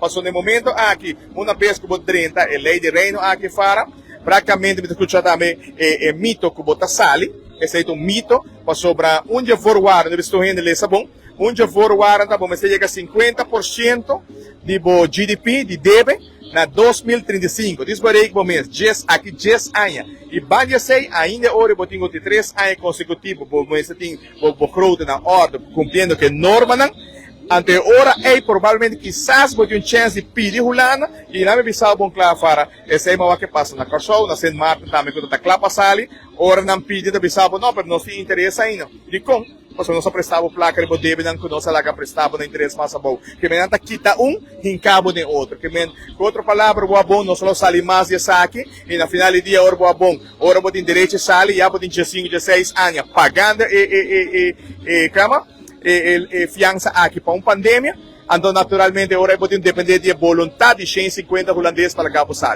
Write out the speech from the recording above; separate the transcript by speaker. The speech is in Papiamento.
Speaker 1: Pasobra na e momento aki, una bes ku bo drenta e lei di Reino aki fara, praktikamente mi ta skucha tambe e mito ku bo ta sali. Esei ta un mito, pasobra un dje voorwaarden, no bisto hende lesa bon, un dje voorwaarden ta bo mester yega 50% di bo GDP, di debe, na 2035. Dis bo reken bo mes, djes aki 10 aña. I ban di esei, ainda e ora bo tin ku tin 3 aña konsekutivo, bo mester tin bo begroting na orde, kumpliendo ku e normanan. Anto e ora ei probablemente kisas bo tin un chèns di pidi Hulanda i nan mi bisa bo bon kla fara esei mawak ke pasa na Kòrsou, na Sint Maarten tambe ku ta kla pa sali. Ora nan pidi, ta bisa bo no, pero nos tin interes ainda. Dikon? Pasobra nos a presta bo plaka riba debenan ku nos a laga presta bo na interes mas abou. Ke men nan ta kita un, hinka bo den otro. Ke men, ku otro palabra, bo a bon, nos lo sali mas di esaki i na final di dia ora bo a bon, ora bo tin derecho sali, ya bo tin 15, 16 aña pagando e kama e fiansa aki pa un pandemia. Anto naturalmente ora bo tin depende di e boluntat di 150 hulandes pa laga bo sali.